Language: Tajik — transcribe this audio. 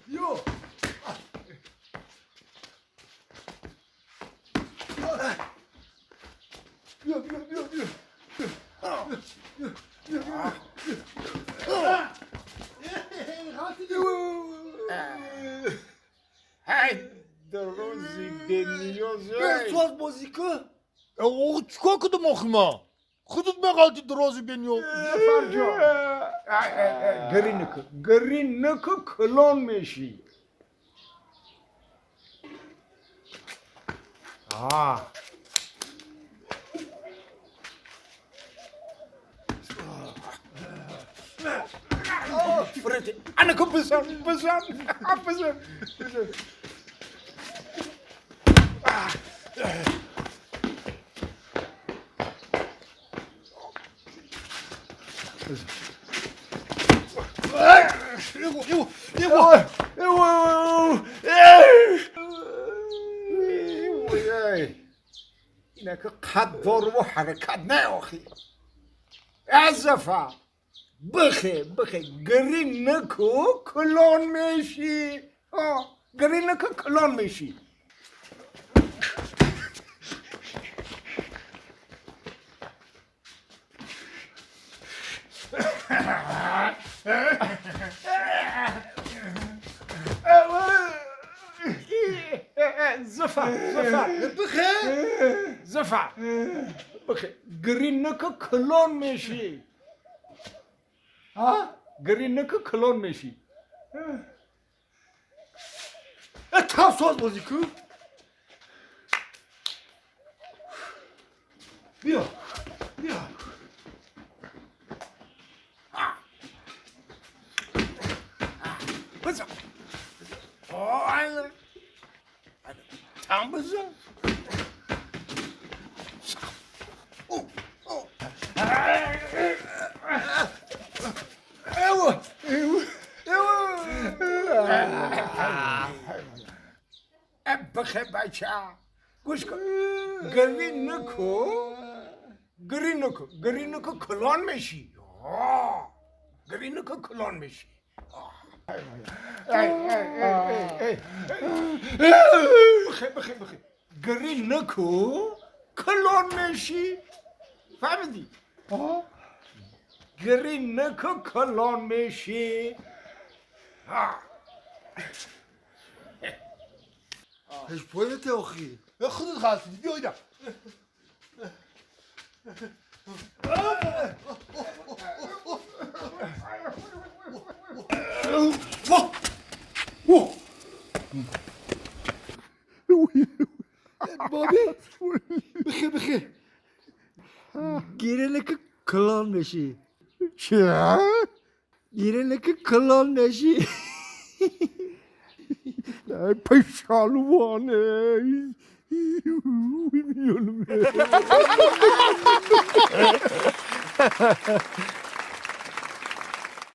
Биё. Биё, биё, биё, биё. Ҳай, дрози бениёз. Соз бозӣ ку. Чикор кудум охи ма? Худут меғалти дрози бениёз. Зафарҷон, гирӣ наку, гирӣ наку, калон мешӣ. Анаку, бизан, бизан, бизан, бизан. Эво, эво, эво. Инака қад доруву ҳаракат наохи. Аз Зафар, бихе, бихе, гирӣ наку, калон мешӣ. Гирӣ наку, калон мешӣ. Зафар, Зафар. Бихе. Зафар, бихе, гирӣ наку, калон мешӣ. Гирӣ наку, калон мешӣ. Там соз бозӣ ку. Биё, биё. Бизан. Там бизан. Эво, эво, эво. Бихе, бача, гӯш кун, гирӣ наку, гирӣ наку, гирӣ наку, калон мешӣ. Гирӣ наку, калон мешӣ. Бихе, бихе, бихе, гирӣ наку, калон мешӣ. Фаҳмидӣ? Гирӣ наку, калон мешӣ. Ҳеҷ поинте охи. Худут ғалтидӣ, биё ида. Боби, бихе, бихе, гирӣ наку, калон мешӣ. Чӣ? Гирӣ наку, калон мешӣ. Пешалвоне.